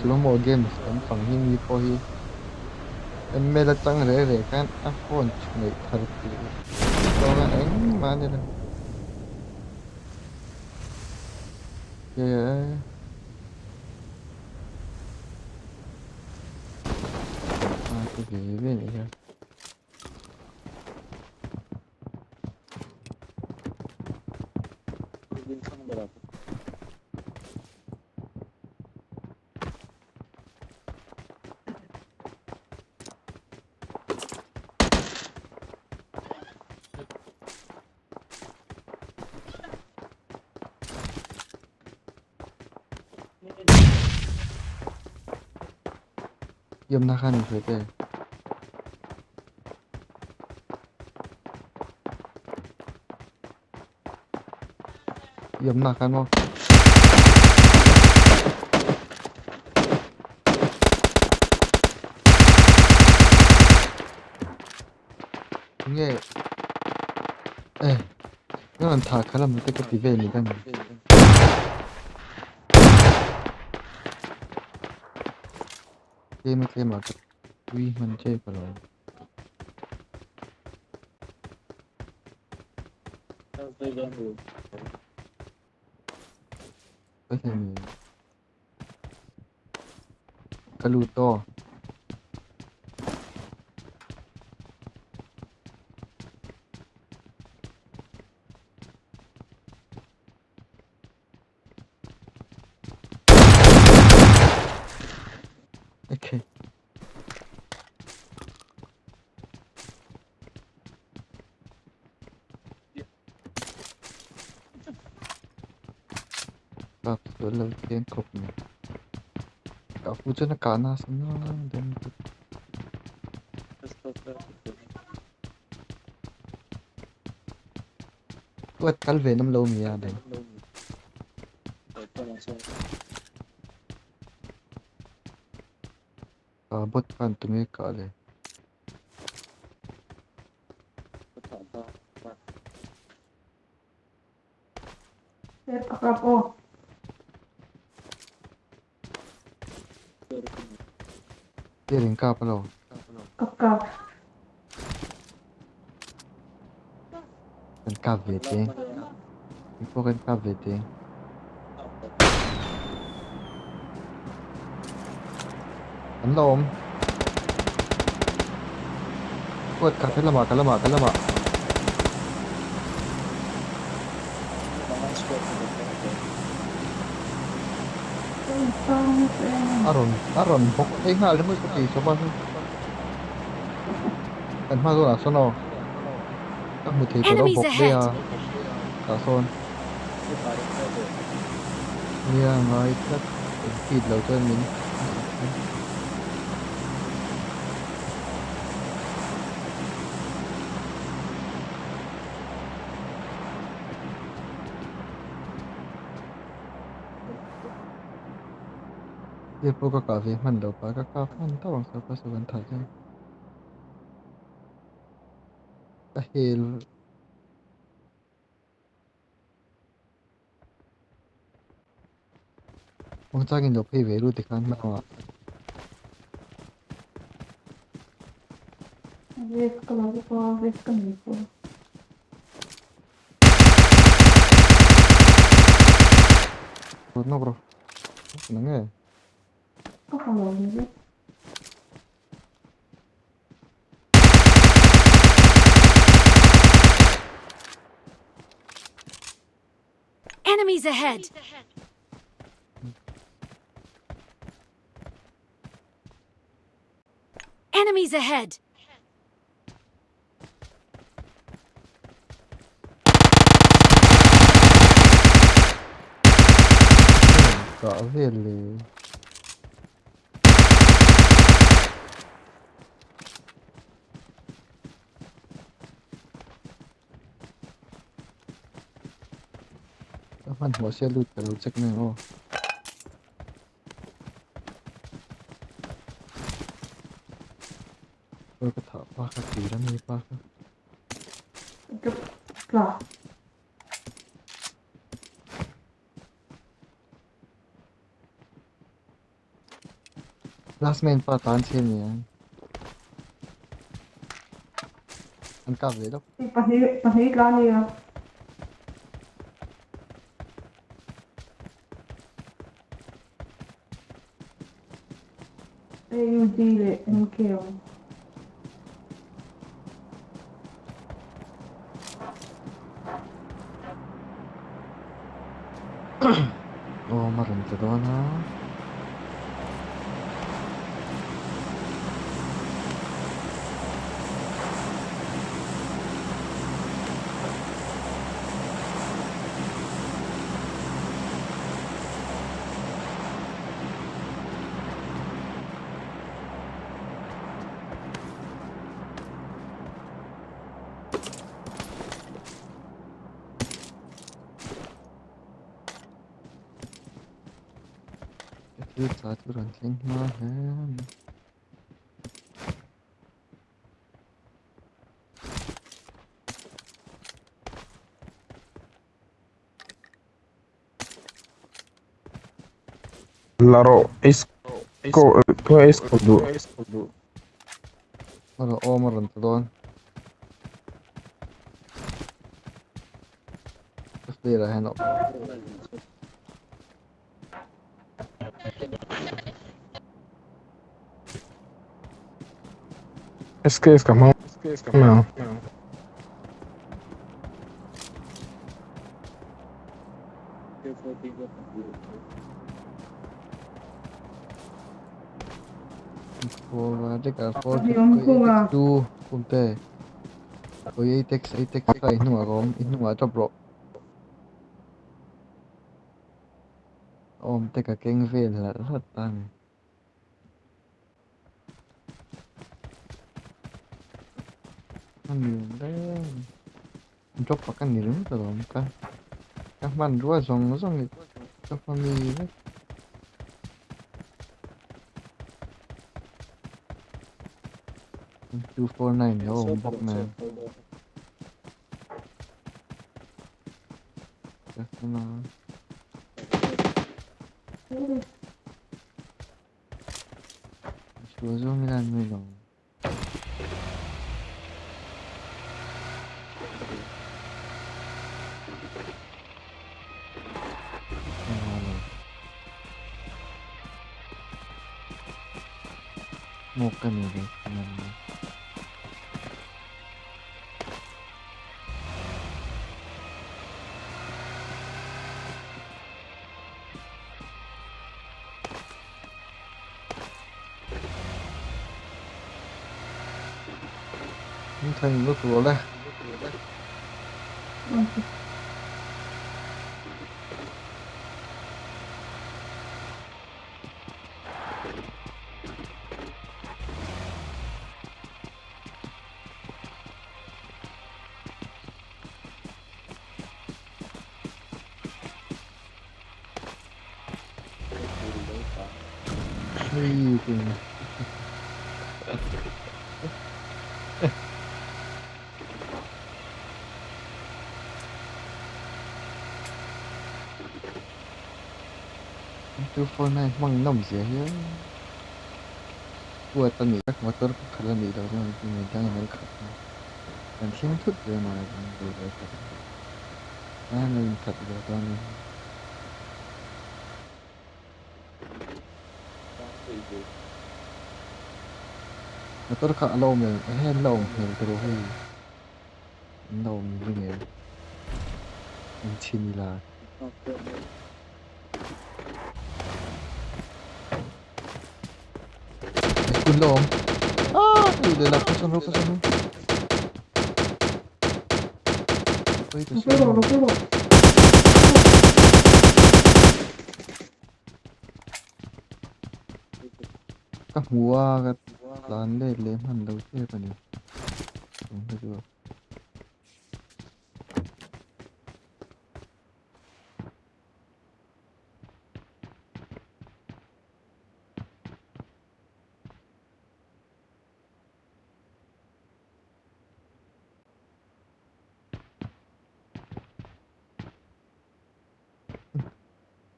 Slow-mo games kan fang hi mi pawh hi ML atang reh reh khan a phone neih thar tih zawnga engmah a ni lo. A ti ve ve nih hian. Yamna khan in hruai te. Yamna khan maw. Nge eh nan tha khalam te ka ti ve ni kan. Tlem a tlem ah ka tui hman tep a lo. Ka hlim ka lut aw. Okay. Kap sual lo chiang khawp mai. Ka pu chuan a kah nasa ngang dawn lutuk. Kuat kal ve nam lo mi a deng. Ka bot khan tunge kah le. Steering kap alo. Kap kap. Kan kap ve te. Kan pawh kan kap ve te. An la awm. Kuat kha ka lamah ka lamah ka lamah. A rawn a rawn bawk phei nghal ringawt ka ti chawp a kan hma zawnah sawn aw ka hmu thei tawh lo Enemies bawk daih a ahead! tah sawn nia ngai tlat engkit lo chuan min hmusak chu. Thil pawh ka kah ve hman lo pa ka kap hman tauh ang sapa saw kan thah chuan ka hel Kawngchangin lo phei ve ru tikhan hmanah. Vest ka la bawk a, vest ka nei pawh. Rawt nawk rawh. Ka nang e. Ka ha lo ni vek. Enemies ahead! Enemies ahead! Kah vel le. Ka hmanhmawh sia lut ka lo check mai ang aw. Aw ka thah pa kha tir a mi pa kha. Ka tla. Last man pa tlan chhe nia. An kap ve lawk. Pahnih pahnih tla nia. AUG leh MK awm. Awm a rawn tla dawn a. Ka thil chah chu rawn thleng hma hle a ni. La rawh ko ko duh. Awm a rawn ta dawn. Ka flare ah hian a awm. SKS ka hmang mai ang. Oi 8x 8x kha i hnungah ka awm i hnungah drop rawh. Awm te ka keng vel hlarh hlarh ta a ni. A ni reng. Drop a ka ni ringawt alawm ka ka hmanrua zawng zawng hi drop a mi vek. 249 a awm bawk nen. Ka hman a. Sual zawng ila an mai lo. Smoke ka nei ve Thành nước rồi đây. Sleeping. 249 mang nawm zia hian huat a nih tak motor pakhat a nih loh chuan mi dangin an khat a kan thleng thut zel mai a an lo inkhat ve dawn a ni. Motor kha a la awm em hei an la awm hmel tawh hei an la awm ring em an chhin ila. Kun la awm ah duh leh la ka sawn rawh ka sawn rawh. Lo kal rawh. Ka hmu a ka tlan let leh hman lo tep a ni. Tum kha chu.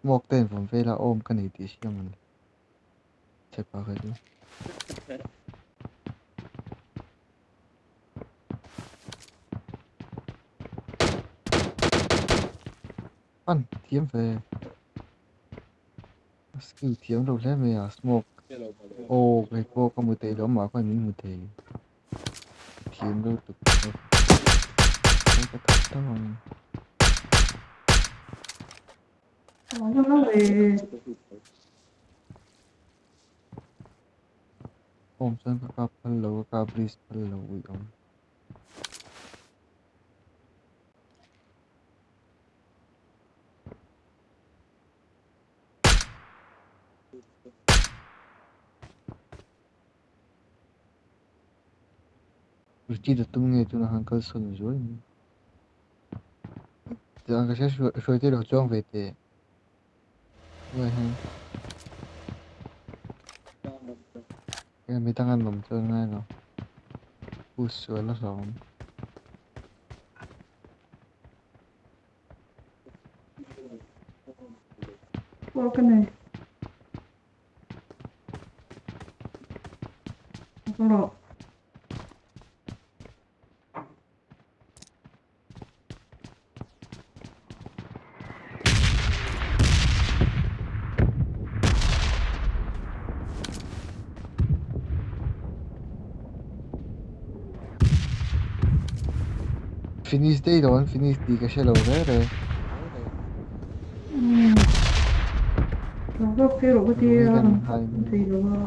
Smoke te in vawm vel a awm ka nei tih hriat ang. pa kha chu. An thiam ve. A skill thiam lo hle mai a smoke. Aw kei pawh ka hmu thei lo amah khan min hmu thei. Thiam lo tuk ka that tho ang. Awm chuan ka kap phal lo ka kap risk phal lo uih awm. Retreat a tum nge tunah khan kal sawn zuai mai. Tiang ka hria hruai te lo chuang ve teh. Hruai hian. Mi dang an awm chuan ngai lo. Push sual a hlauhawm. Aw ka nei. Rawh. Finish daih lo an finish tih ka hre lo reng reng. Umm. Lo zawk phei rawh ka ti a, thei lo a.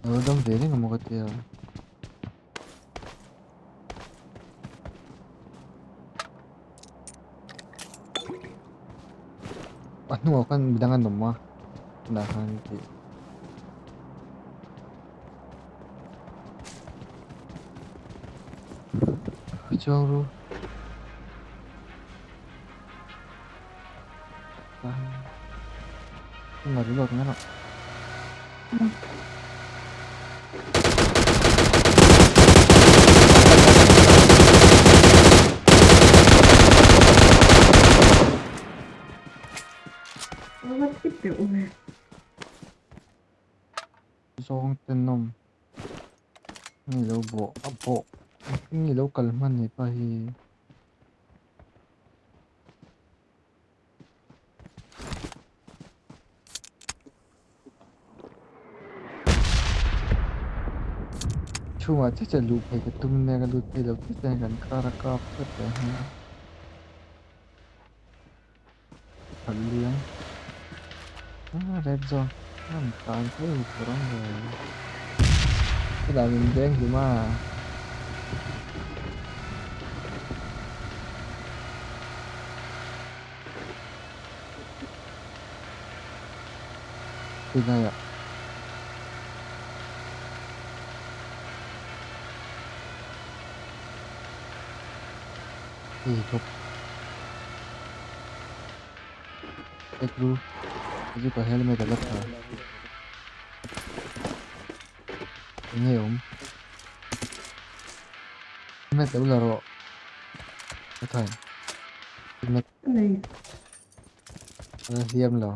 Lo dam ve reng amaw ka tia. A hnungah khan midang an awm a tunah khan tih. Chuang ru. Hnungah reload ngat a. Zawng tenawm nge lo bawh a bawh nge lo kal hman hepa hi. Chhungah chiah chiah luh phei ka tum nia ka lut phei lo chiah chiah kan kar a kap tlat leh nghal a. Khalh liam ah red zone an tan phei tur ang ve hetah min veng hlim a. Khilaiah hei thawk ek ru hei chu ka helmet a la tha enge awm helmet lo la rawh ka thain helmet A la hliam lo.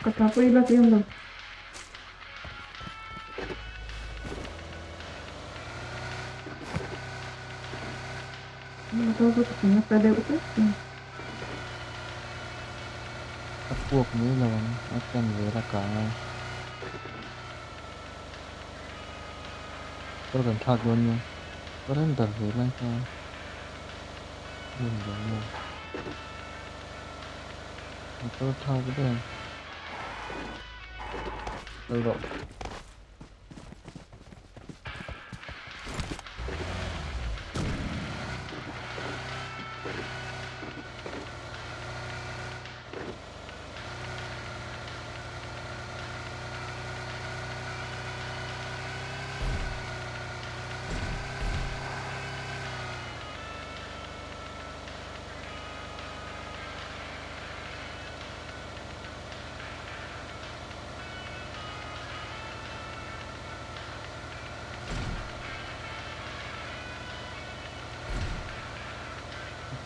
Ka ta pawh i la hliam lo. Motor chu ka nasa deuh hlek a. A puak mai lo ang, a tan zel a kang a. Motor kan thlak dawn nia, surrender ve lai kha hmun lo maw. Motor thlak daih ang. Kal rawh.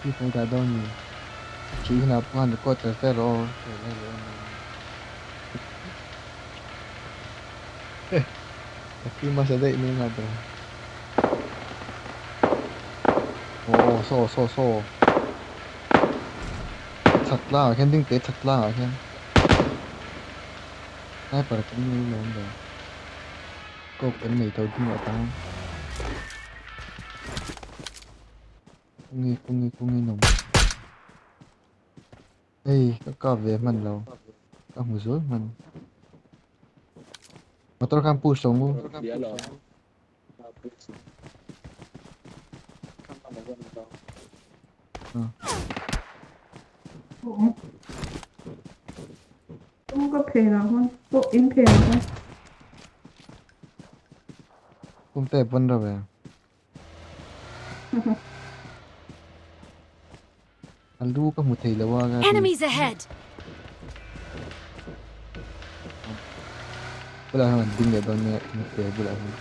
Sensitive mai dah dawn ni. Thih hunah pawh khan record char char rawh aw. Ka thi hmasa daih mai nghal tawh. Aw saw saw saw. Chhak tlangah khian ding teh chhak tlangah khian. Sniper kan nei lo ang ber. Scope kan nei tho ding atang. Kungi kungi kungi nawm. Hei ka kap ve hman lo. Ka hmu zual hman. Motor khan push lo ngu. Ka phenah khan pawh in phenah khan. Kumte pawn reuh e. A lu ka hmu thei lo a ka ti. Enemies ahead! Bulah hian an ding leh dawn nia in te bulah hian.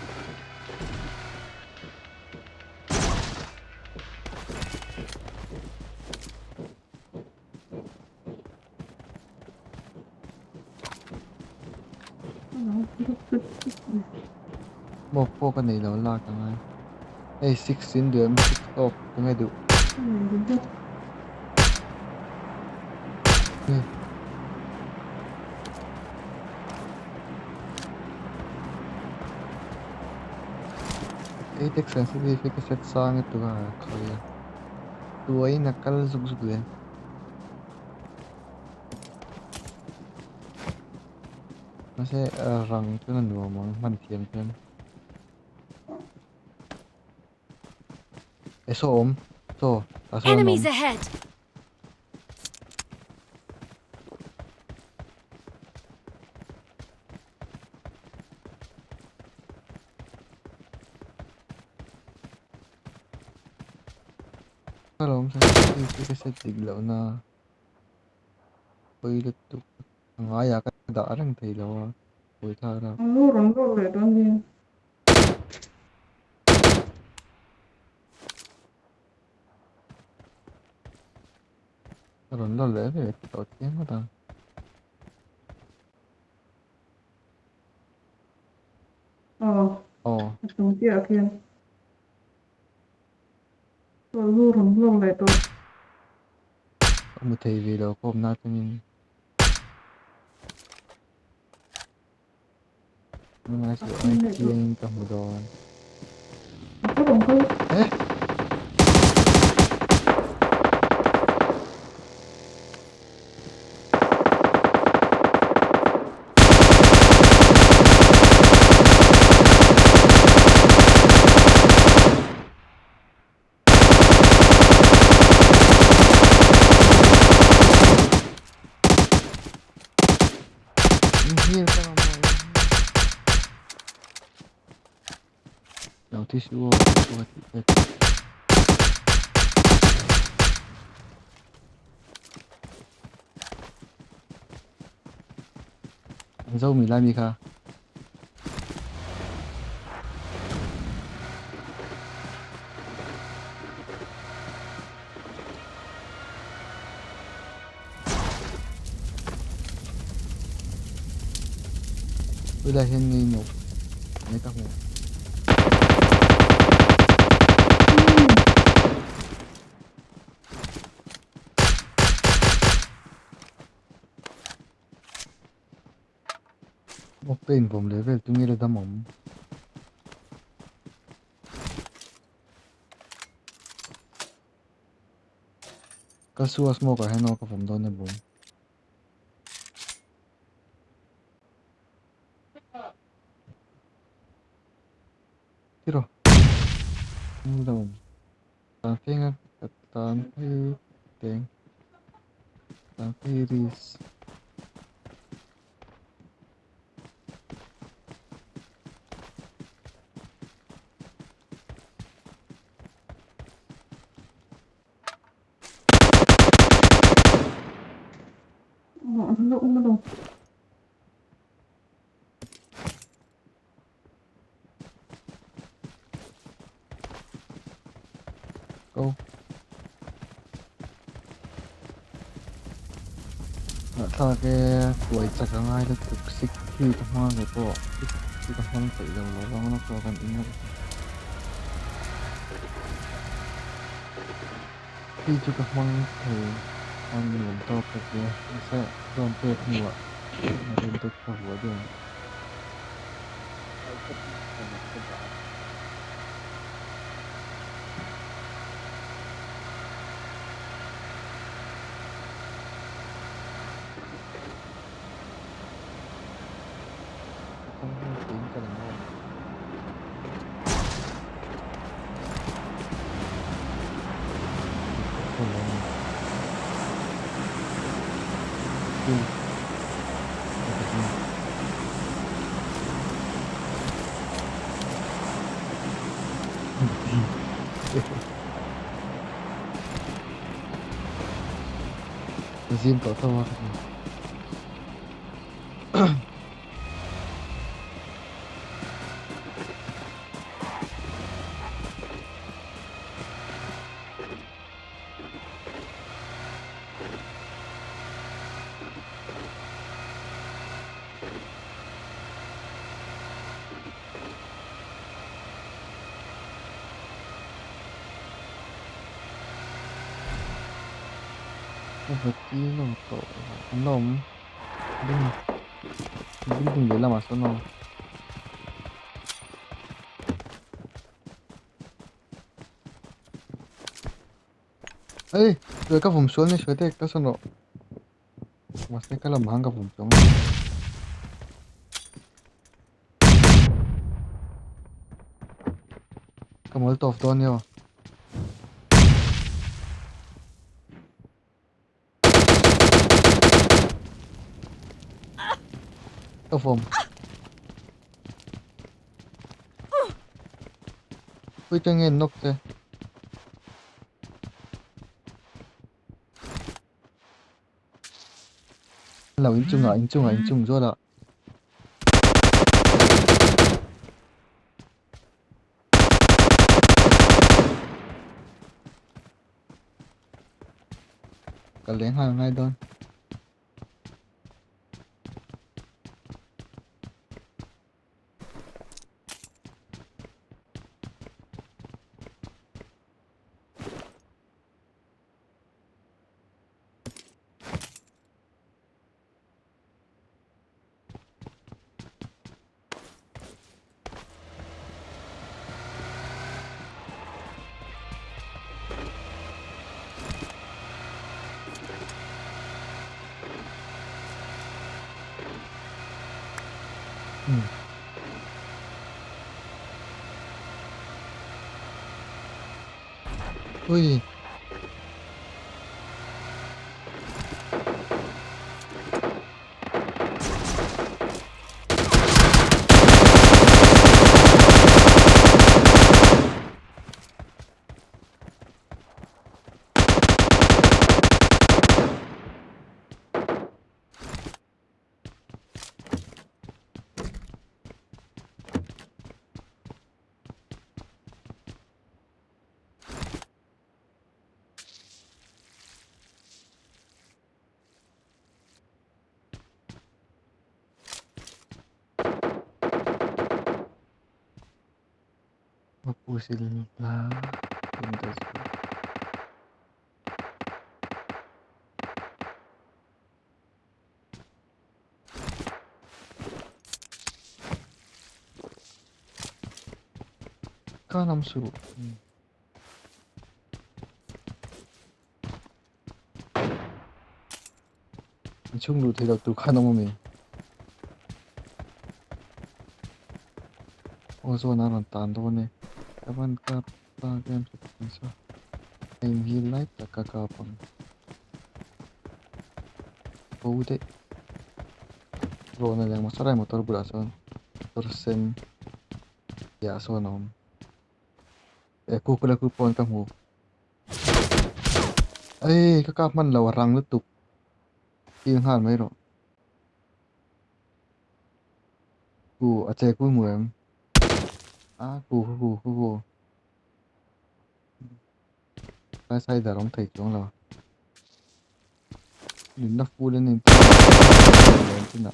Smoke pawh ka nei lo lak a ngai. Hei six in duh em six tawk tunge duh. Ei tek sensitive hi ka set sang lutuk a khawi a. Tuaiin a kal zuk zuk zel. Mahse rang chuan a nuam ang hman thiam chuan. E saw awm saw tah sawn an awm. Enemies ahead! Ka lawm sensitive hi ka set dik loh na pawi lutuk a ngaiah ka dah reng thei lo a pawi thlak a. An lu rawn lawk leh dawn nia. Ka rawn lawk leh vek tawh chiang ngawt ang. Aw. Aw. A chung chiah ah khian. Aw lu rawn lawk leh tawh. Ka hmu thei ve lo ka awmna atangin. Nungai chu ai chiangin ka hmu dawn. Eh! Inhil ka mamawh in Lo thi suh aw chu ka tih pek. An zo mi lai mi kha. Helai hian ngei nuam mai ka hmu. Bawk te invawm leh vel tunge la dam awm. Ka su a smoke ah hian aw ka vawm dawn e bawm. Tiraw. Tunge la dam awm. Tan feng a ka tan phei teng. Tan phei ris. Go. Hahthlak e, tuai chak a ngai lutuk sik hi ka hmang ve pawh sik hi ka hmang peih lo lo vang lawk a kan in hi chu ka hmang thei a nuam tawk ka tia mahse zawn pek hnuah a rin deuh ka vuah deuh ang. Zim tawh tho a ka ti. An la awm building lehlamah sawn aw. Ei ka vawm sual ni hruai te ka sawn rawh mahse ka lamah khan ka vawm chuang lo. Ka molotov dawn nia aw. Ka vawm. Pui te nge nawk che. Lo inchungah inchungah inchung zawlah. Ka leng nghal ngai dawn. Ui. Mapusil na industry. Kanam su. Chung lu thei lo tu khan awm ami. Aw zawn a rawn tan dawn e. Ka van kap ta game chu ka sa. Aim hi lai tak ka kap ang. Bo daih. Rawhna leh masarai motor bulah chuan motor sen piah sawn a awm. E ku kula ku pawn ka hmu. Ei ka kap hman lo a rang lutuk. Thil nghal mai rawh. Ku a che ku hmu em? A ku ku ku ku ku. Lai side a awm thei chuang lo. Nunna full an inti chinah.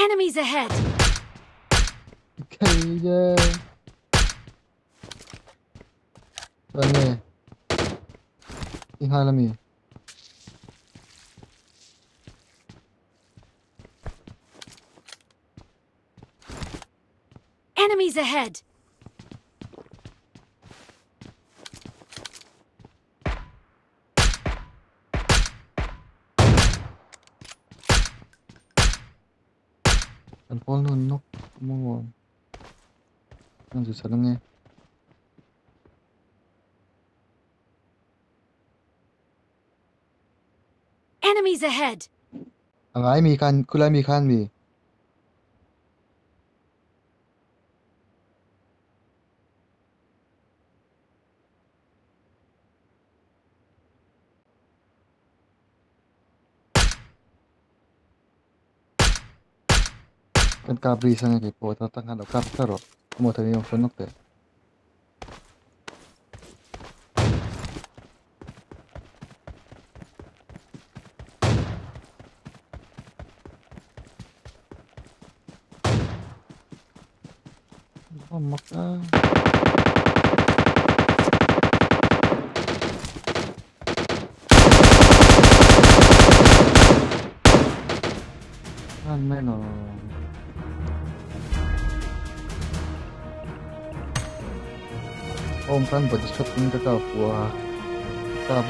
Enemies ahead! Thei je. Chuan nge i nghal ami? Enemies ahead! Kan pawl nun nawk maw? Kan zu chhan ange. Enemies ahead! A ngai mi khan khulai mi khan mi. Kan kap ri sang ke pawh ta tang khan lo kap ta rawh. Maw thei mi sawn nawk teh. Mak a. An mai lo. Awm khan body shot in ka kap fuh a. Kap.